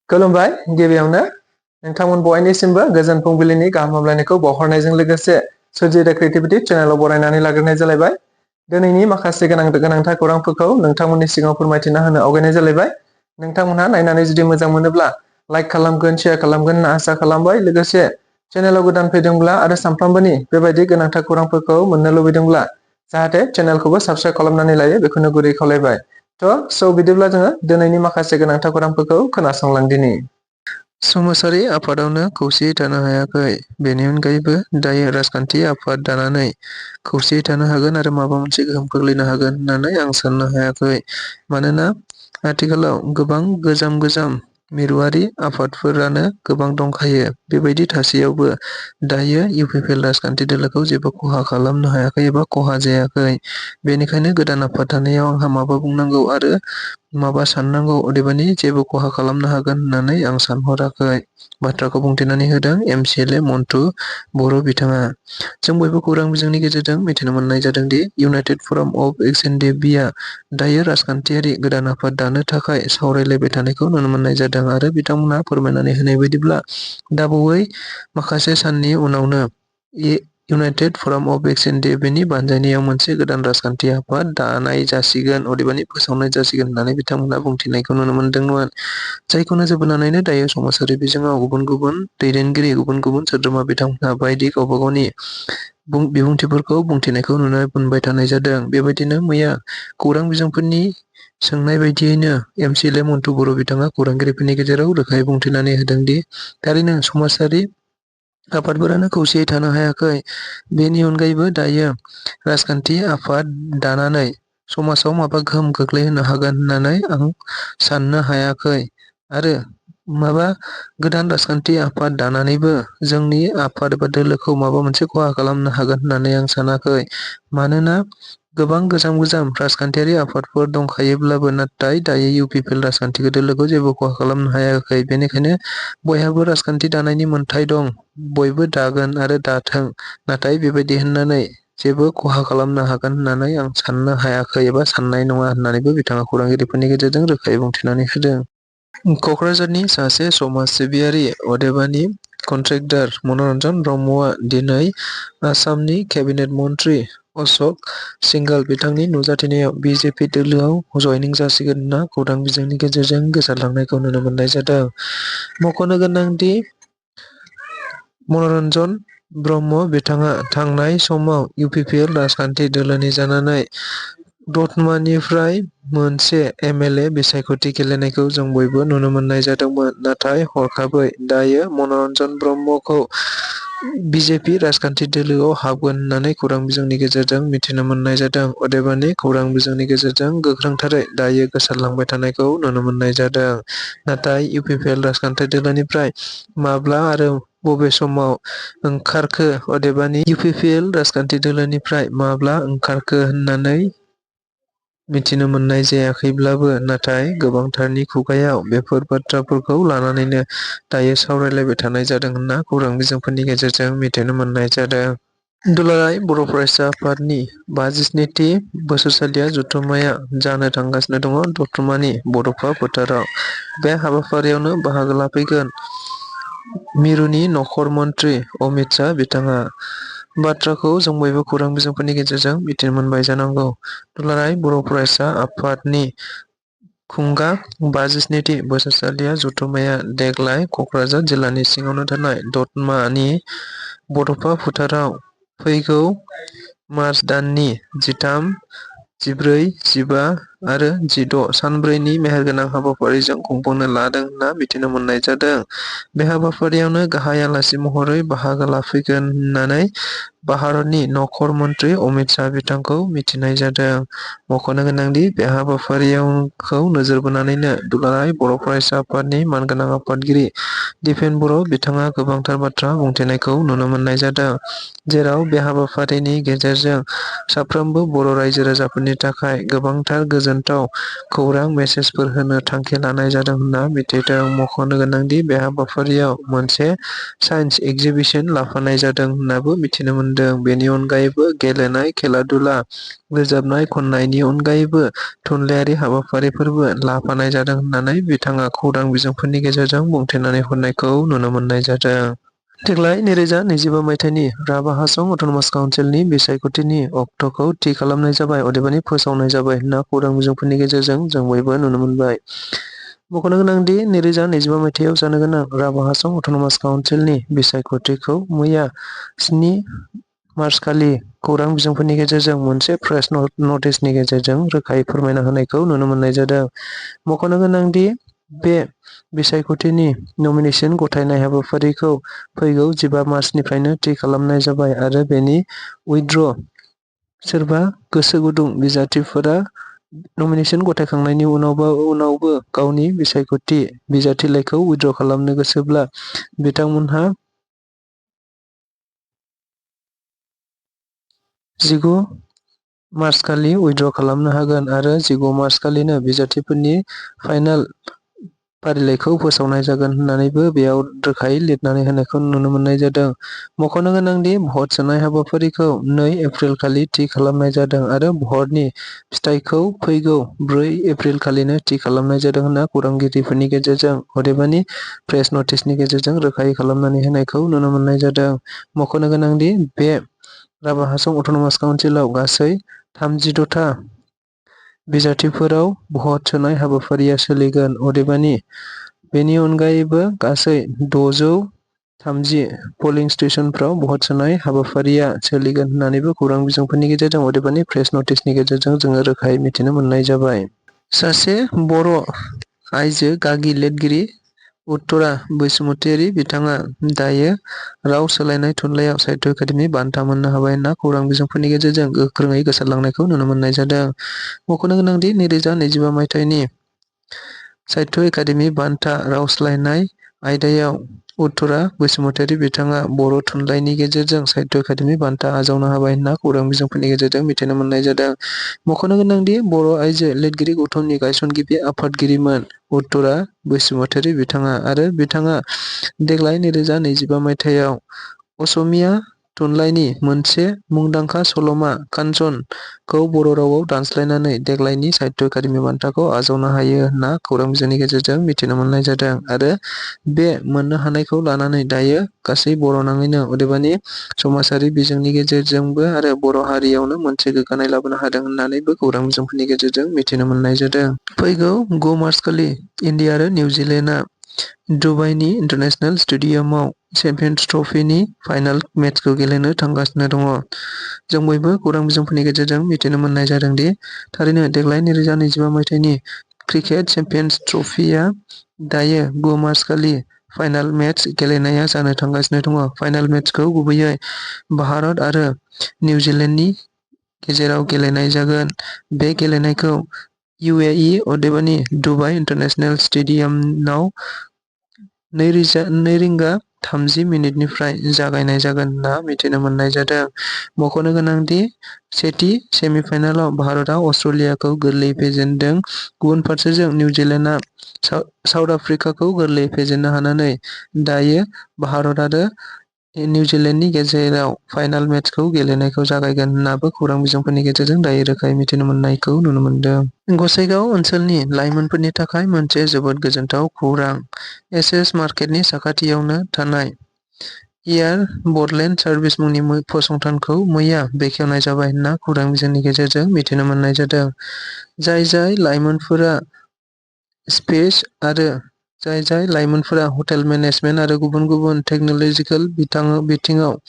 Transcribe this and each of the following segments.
खुलुमबाय गिबियावनो नोंथांमोन बयनिसिमबो गोजोन फुंबिलिनि गाहाम हामलायनायखौ बावहरनायजों लोगोसे सुजिदा क्रिएटिभिटी चेनेलाव बरायनानै लाग्रोनाय जालायबाय। दिनैनि माखासे गोनांथार खौरांफोरखौ नोंथांमोननि सिगाङाव फोरमायथिना होनो आवगायनाय जालायबाय। नोंथांमोनहा नायनानै जुदि मोजां मोनोब्ला लाइक खालामगोन, शेयार खालामगोन होनना आसा खालामबाय। लोगोसे चेनेलाव गोदान फैदोंब्ला आरो सानफ्रोमबोनि बेबायदि गोनांथार खौरांफोरखौ मोननो लुबैदोंब्ला जाहाथे चेनेलखौबो साबस्क्राइब खालामनानै लायो बेखौनो गुरै खावलायबाय। बिदिब्ला जोङो दिनैनि माखासे गोनांथार खौरांफोरखौ खोनासंलांदिनि। समाजारि आफादावनो खौसेयै थानो हायाखै। बेनि अनगायैबो दायो राजखान्थि आफाद दानानै खौसेयै थानो हागोन आरो माबा मोनसे गोहोम खोख्लैनो हागोन होननानै आं साननो हायाखै। मानोना आथिखालाव गोबां गोजाम मिरुआरि आफादफोरानो गोबां दंखायो। बेबायदि थासेयावबो दायो UPPL राजखान्थि दोलोखौ जेबो खहा खालामनो हायाखै एबा खहा जायाखै। बेनिखायनो गोदान आफाद दानायाव आंहा माबा बुंनांगौ आरो माबा साननांगौ अदेबानि जेबो खहा खालामनो हागोन होननानै आं सानहराखै। बाथ्राखौ बुंथिनानै होदों MCLA मन्टु बर' बिथाङा। जों बयबो खौरां बिजोंनि गेजेरजों मिथिनो मोननाय जादों दि इउनाइटेड फराम अफ एक्स-एन-डि-बिआ दायो राजखान्थियारि गोदान आफाद दानो थाखाय सावरायलायबाय थानायखौ नुनो मोननाय जादों आरो बिथांमोनहा फोरमायनानै होनाय बायदिब्ला दाबावै माखासे साननि उनावनो इउनाइटेड फराम अफ एक्स-एन-डि-बिनि बानजायनायाव मोनसे गोदान राजखान्थि आफाद दानाय जासिगोन अदेबानि फोसावनाय जासिगोन होननानै बिथांमोनहा बुंथिनायखौ नुनो मोनदोंमोन। जायखौ नोजोर बोनानैनो दायो समाजारि बिजोङाव गुबुन दैदेनगिरि गुबुन सोद्रोमा बिथांमोनहा बायदि गावबा गावनि बिबुंथिफोरखौ बुंथिनायखौ नुनो मोनबाय थानाय जादों। बेबायदिनो मैया खौरां बिजोंफोरनि सोंनाय बायदियैनो MCLA मन्टु बर' बिथाङा खौरांगिरिफोरनि गेजेराव रोखायै बुंथिनानै होदों दि थारैनो समाजारि आफादफोरानो खौसेयै थानो हायाखै। बेनि अनगायैबो दायो राजखान्थि आफाद दानानै समाजाव माबा गोहोम खोख्लैहोनो हागोन होननानै आं साननो हायाखै आरो माबा गोदान राजखान्थि आफाद दानानैबो जोंनि आफाद एबा दोलोखौ माबा मोनसे खहा खालामनो हागोन होननानै आं सानाखै। मानोना गोबां गोजाम राजखान्थियारि आफादफोर दंखायोब्लाबो नाथाय दायो UPPL राजखान्थि दोलोखौ जेबो खहा खालामनो हायाखै। बेनिखायनो बयहाबो राजखान्थि दानायनि मोन्थाय दं। बयबो दागोन आरो दाथों। नाथाय बेबायदि होननानै जेबो खहा खालामनो हागोन होननानै आं साननो हायाखै एबा साननाय नङा होननानैबो बिथाङा खौरांगिरिफोरनि गेजेरजों रोखायै बुंथिनानै होदों। क'क्राझारनि सासे समाज सिबियारि अदेबानि कन्ट्रेक्टर मनरन्जन ब्रह्मआ दिनै आसामनि केबिनेट मन्त्रि अशक सिंघाल बिथांनि नुजाथिनायाव BJP दोलोआव जयनिं जासिगोन होनना खौरां बिजोंनि गेजेरजों गोसारलांनायखौ नुनो मोननाय जादों। मख'नो गोनांदि मनरन्जन ब्रह्म बिथाङा थांनाय समाव UPPL राजखान्थि दोलोनि जानानै दतमानिफ्राय मोनसे MLA बिसायख'थि गेलेनायखौ जों बयबो नुनो मोननाय जादोंमोन। नाथाय हरखाबै दायो मनरन्जन ब्रह्मखौ BJP राजखान्थि दोलोआव हाबगोन होननानै खौरां बिजोंनि गेजेरजों मिथिनो मोननाय जादों। अदेबानि खौरां बिजोंनि गेजेरजों गोख्रोंथारै दायो गोसारलांबाय थानायखौ नुनो मोननाय जादों। नाथाय UPPL राजखान्थि दोलोनिफ्राय माब्ला आरो बबे समाव ओंखारखो अदेबानि UPPL राजखान्थि दोलोनिफ्राय माब्ला ओंखारखो होननानै मिथिनो मोननाय जायाखैब्लाबो नाथाय गोबांथारनि खुगायाव बेफोर बाथ्राफोरखौ लानानैनो दायो सावरायलायबाय थानाय जादों होनना खौरां बिजोंफोरनि गेजेरजों मिथिनो मोननाय जादों। दुलाराय बर' फरायसा आफादनि 57थि बोसोरसालिया जथुम्माया जानो थांगासिनो दङ दतमानि बड'फा फोथाराव। बे हाबाफारियावनो बाहागो लाफैगोन मिरुनि नखर मन्त्रि अमित शाह बिथाङा। बाथ्राखौ जों बयबो खौरां बिजोंफोरनि गेजेरजों मिथिनो मोनबाय जानांगौ। दुलाराय बर' फरायसा आफादनि खुंगा 57थि बोसोरसालिया जथुम्माया देग्लाय क'क्राझार जिल्लानि सिङावनो थानाय दतमानि बड'फा फोथाराव फैगौ मार्च दाननि 13, 14, 15 आरो 16 सानब्रैनि मेहेरगोनां हाबाफारिजों खुंफुंनो लादों होनना मिथिनो मोननाय जादों। बे हाबाफारियावनो गाहाय आलासि महरै बाहागो लाफैगोन होननानै भारतनि नखर मन्त्रि अमित शाह बिथांखौ मिथिनाय जादों। मख'नो गोनांदि बे हाबाफारिखौ नोजोर बोनानैनो दुलाराय बर' फरायसा आफादनि मानगोनां आफादगिरि दिफेन बर' बिथाङा गोबांथार बाथ्रा बुंथिनायखौ नुनो मोननाय जादों, जेराव बे हाबाफारिनि गेजेरजों साफ्रोमबो बर' रायजो राजाफोरनि थाखाय गोबांथार गोजोनथाव खौरां मेसेजफोर होनो थांखि लानाय जादों होनना मिथिदों। मख'नो गोनांदि बे हाबाफारियाव मोनसे साइन्स एगजिबिसन लाफानाय जादों होननाबो मिथिनो मोनदों। बेनि अनगायैबो गेलेनाय, खेला दुला, रोजाबनाय खन्नायनि अनगायैबो थुनलाइयारि हाबाफारिफोरबो लाफानाय जादों होननानै बिथाङा खौरां बिजोंफोरनि गेजेरजों बुंथिनानै हरनायखौ नुनो मोननाय जादों। देग्लाय 2025 मायथाइनि राभा हासं अट'नमास काउन्सिलनि बिसायख'थिनि अक्ट'खौ थि खालामनाय जाबाय, अदेबानि फोसावनाय जाबाय होनना खौरां बिजोंफोरनि गेजेरजों जों बयबो नुनो मोनबाय। मख'नो गोनांदि 2025 मायथाइयाव जानो गोनां राभा हासं अट'नमास काउन्सिलनि बिसायख'थिखौ मैया 7 मार्चखालि खौरां बिजोंफोरनि गेजेरजों मोनसे प्रेस नटिसनि गेजेरजों रोखायै फोरमायना होनायखौ नुनो मोननाय जादों। मख'नो गोनांदि बे बिसायख'थिनि नमिनेसन गथायनाय हाबाफारिखौ फैगौ 15 मार्चनिफ्रायनो थि खालामनाय जाबाय आरो बेनि उइथड्र सोरबा गोसो गुदुं बिजाथिफोरा नमिनेसन गथायखांनायनि उनावबो गावनि बिसायख'थि बिजाथिलाइखौ उइथड्र खालामनो गोसोब्ला बिथांमोनहा 19 मार्चखालि उइथड्र खालामनो हागोन आरो 19 मार्चखालिनो बिजाथिफोरनि फाइनाल फारिलाइखौ फोसावनाय जागोन होननानैबो बेयाव रोखायै लिरनानै होनायखौ नुनो मोननाय जादों। मख'नो गोनांदि भट सोनाय हाबाफारिखौ 2 एप्रिल खालि थि खालामनाय जादों आरो भटनि फिथायखौ फैगौ 4 एप्रिल खालिनो थि खालामनाय जादों होनना खौरांगिरिफोरनि गेजेरजों, अदेबानि प्रेस नटिसनि गेजेरजों रोखायै खालामनानै होनायखौ नुनो मोननाय जादों। मख'नो गोनांदि बे राभा हासं अट'नमास काउन्सिलाव गासै 36 था बिजाथिफोराव भट सोनाय हाबाफारिया सोलिगोन, अदेबानि बेनि अनगायैबो गासै 630 पलिं स्टेशनफ्राव भट सोनाय हाबाफारिया सोलिगोन होननानैबो खौरां बिजोंफोरनि गेजेरजों, अदेबानि प्रेस नटिसनि गेजेरजों जोङो रोखायै मिथिनो मोननाय जाबाय। सासे बर' आइजो गागि लिरगिरि उत्तरा बैसुमतियारि बिथाङा दायो राव सोलायनाय थुनलाइयाव साहित्य एकादेमि बान्था मोननो हाबाय होनना खौरां बिजोंफोरनि गेजेरजों गोख्रोङै गोसारलांनायखौ नुनो मोननाय जादों। मख'नो गोनांदि 2025 मायथाइनि साहित्य एकादेमि बान्था राव सोलायनाय आयदायाव उत्तरा बैसुमतियारि बिथाङा बर' थुनलाइनि गेजेरजों साहित्य एकादेमि बान्था आजावनो हाबाय होनना खौरां बिजोंफोरनि गेजेरजों मिथिनो मोननाय जादों। मख'नो गोनांदि बर' आइजो लिरगिरि गौथुमनि गायसनगिरि आफादगिरिमोन उत्तरा बैसुमतियारि बिथाङा आरो बिथाङा देग्लाय 2025 मायथाइयाव असमिया थुनलाइनि मोनसे मुंदांखा सल'मा कान्चनखौ बर' रावाव दानस्लायनानै देग्लायनि साहित्य एकादेमि बान्थाखौ आजावनो हायो होनना खौरां बिजोंनि गेजेरजों मिथिनो मोननाय जादों आरो बे मोननो हानायखौ लानानै दायो गासै बर' नाङैनो, अदेबानि समाजारि बिजोंनि गेजेरजोंबो आरो बर' हारियावनो मोनसे गोग्गानाय लाबोनो हादों होननानैबो खौरां बिजोंफोरनि गेजेरजों मिथिनो मोननाय जादों। फैगौ 9 मार्चखालि इन्डिया आरो निउजिलेन्डआ दुबाइनि इन्टारनेशनेल स्टेडियामाव चेम्पियन्स ट्रफिनि फाइनाल मेचखौ गेलेनो थांगासिनो दङ। जों बयबो खौरां बिजोंफोरनि गेजेरजों मिथिनो मोननाय जादों दि थारैनो देग्लाय 2025 मायथाइनि क्रिकेट चेम्पियन्स ट्रफिया दायो 9 मार्चखालि फाइनाल मेच गेलेनाया जानो थांगासिनो दङ। फाइनाल मेचखौ गुबैयै भारत आरो निउजिलेन्डनि गेजेराव गेलेनाय जागोन। बे गेलेनायखौ UAE अदेबानि दुबाइ इन्टारनेशनेल स्टेडियामाव 2:30 जागायनाय जागोन होनना मिथिनो मोननाय जादों। मख'नो गोनांदि सेथि सेमिफाइनालाव भारतआ अस्ट्रेलियाखौ गोरलैयै फेजेनदों। गुबुन फारसेजों निउजिलेन्डआ साउथ आफ्रिकाखौ गोरलैयै फेजेननो हानानै दायो भारत आरो निउजिलेन्डनि गेजेराव फाइनाल मेचखौ गेलेनायखौ जागायगोन होननाबो खौरां बिजोंफोरनि गेजेरजों दायो रोखायै मिथिनो मोननायखौ नुनो मोनदों। गसाइगाव ओनसोलनि लाइमोनफोरनि थाखाय मोनसे जोबोद गोजोनथाव खौरां। SS मार्केटनि साखाथियावनो थानाय एयार बोडोलेण्ड सार्भिस मुंनि फसंथानखौ मैया बेखेवनाय जाबाय होनना खौरां बिजोंनि गेजेरजों मिथिनो मोननाय जादों। जाय लाइमोनफोरा स्पेस आरो जाय लाइमोनफोरा हटेल मेनेजमेन्ट आरो गुबुन गुबुन टेक्न'लजिकेल बिथिङाव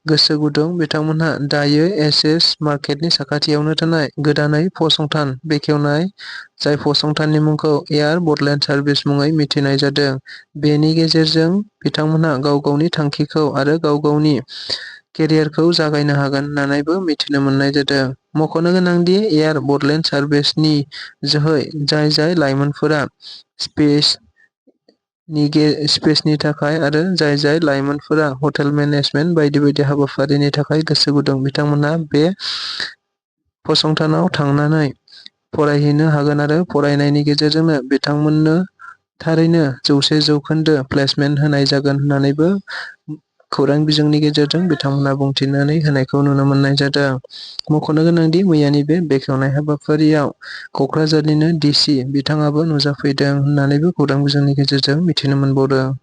गोसो गुदुं, बिथांमोनहा दायो SS मार्केटनि साखाथियावनो थानाय गोदानै फसंथान बेखेवनाय, जाय फसंथाननि मुंखौ एयार बोडोलेण्ड सार्भिस मुङै मिथिनाय जादों। बेनि गेजेरजों बिथांमोनहा गाव गावनि थांखिखौ आरो गाव गावनि केरियारखौ जागायनो हागोन होननानैबो मिथिनो मोननाय जादों। मख'नो गोनांदि एयार बोडोलेण्ड सार्भिसनि जोहै जाय लाइमोनफोरा स्पेस स्पेसनि थाखाय आरो जाय लाइमोनफोरा हटेल मेनेजमेन्ट बायदि हाबाफारिनि थाखाय गोसो गुदुं बिथांमोना बे फसंथानाव थांनानै फरायहैनो हागोन आरो फरायनायनि गेजेरजोंनो बिथांमोननो थारैनो 100% प्लेसमेन्ट होनाय जागोन होननानैबो खौरां बिजोंनि गेजेरजों बिथांमोना बुंथिनानै होनायखौ नुनो मोननाय जादों। मख'नो गोनांदि मैयानि बे बेखेवनाय हाबाफारियाव क'क्राझारनिनो DC बिथाङाबो नुजाफैदों होननानैबो खौरां बिजोंनि गेजेरजों मिथिनो मोनबावदों।